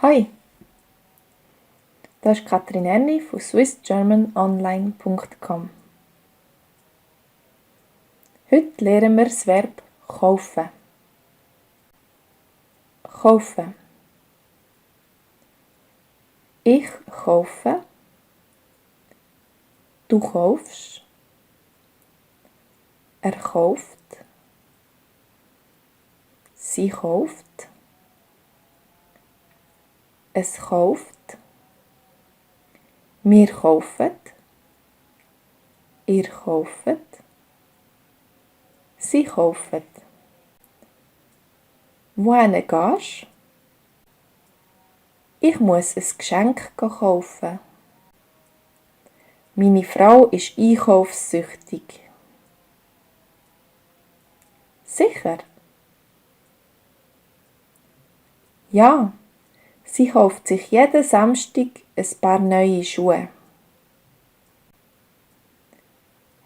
Hi, das ist Katrin Erni von swissgermanonline.com. Heute lernen wir das Verb kaufen. Kaufen. Ich kaufe. Du kaufst. Er kauft. Sie kauft. Es kauft. Wir kaufen. Ihr kauft. Sie kaufen. Wohin gehst du? Ich muss ein Geschenk kaufen. Meine Frau ist einkaufssüchtig. Sicher? Ja, sie kauft sich jeden Samstag ein paar neue Schuhe.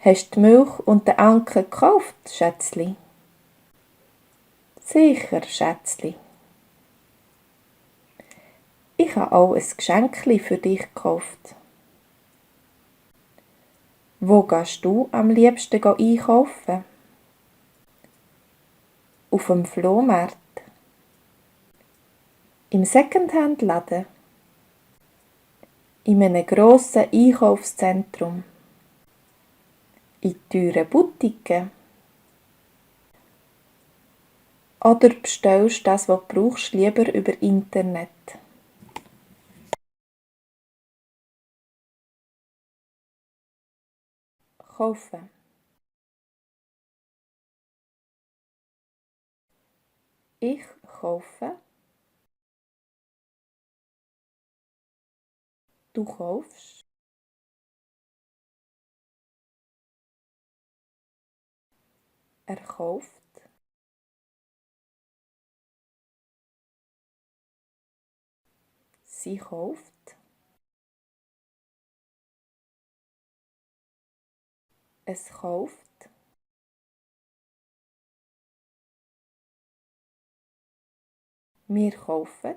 Hast du die Milch und den Anken gekauft, Schätzli? Sicher, Schätzli. Ich habe auch ein Geschenkli für dich gekauft. Wo gehst du am liebsten einkaufen? Auf dem Flohmarkt? Im Secondhand-Laden? In einem grossen Einkaufszentrum? In teuren Boutiquen? Oder bestellst du das, was du brauchst, lieber über Internet? Kaufen. Ich kaufe. Du kaufst. Er kauft. Sie kauft. Es kauft. Wir kaufen.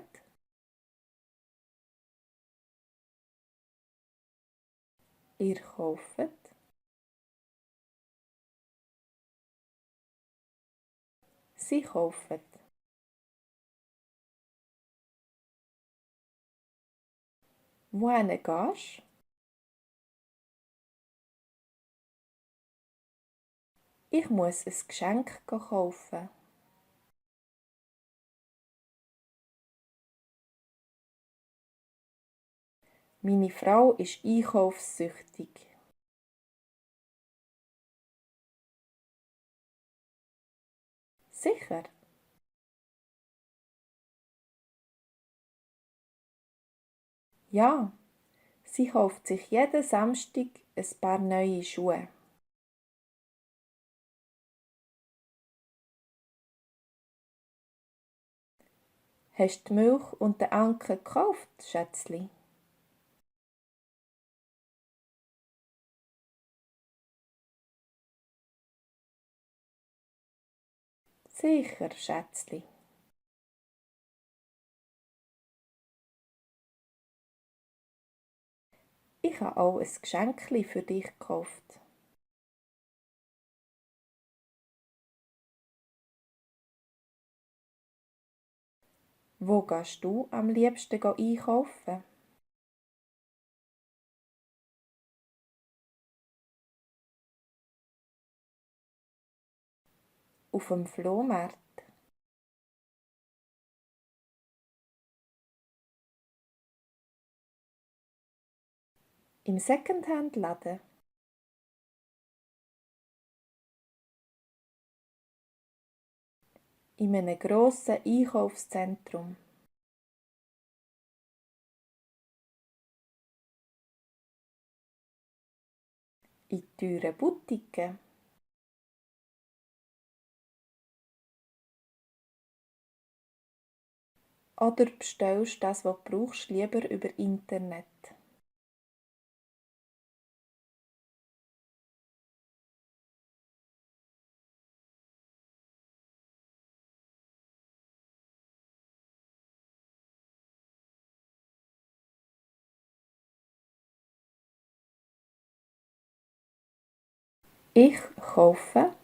Ihr kauft. Sie kaufen. Wohin gehst du? Ich muss ein Geschenk kaufen. Meine Frau ist einkaufssüchtig. Sicher? Ja, sie kauft sich jeden Samstag ein paar neue Schuhe. Hast du die Milch und den Anken gekauft, Schätzli? Sicher, Schätzli. Ich habe auch ein Geschenkli für dich gekauft. Wo gehst du am liebsten einkaufen? Auf dem Flohmarkt? Im Secondhand-Laden? In einem grossen Einkaufszentrum? In teuren Boutiquen? Oder bestellst du das, was du brauchst, lieber über Internet? Ich kaufe.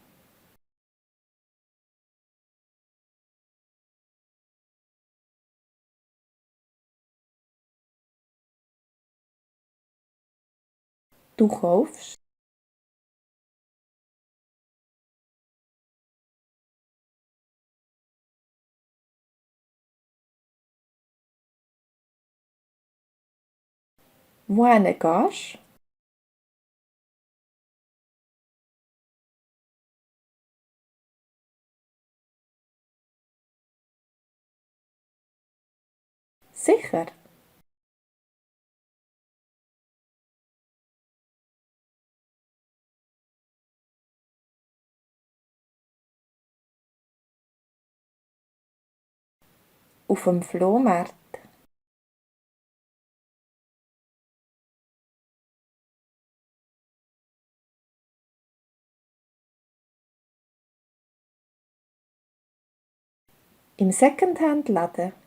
Du kaufst. Wohin gehst? Sicher. Auf dem Flohmarkt. Im Secondhand-Laden.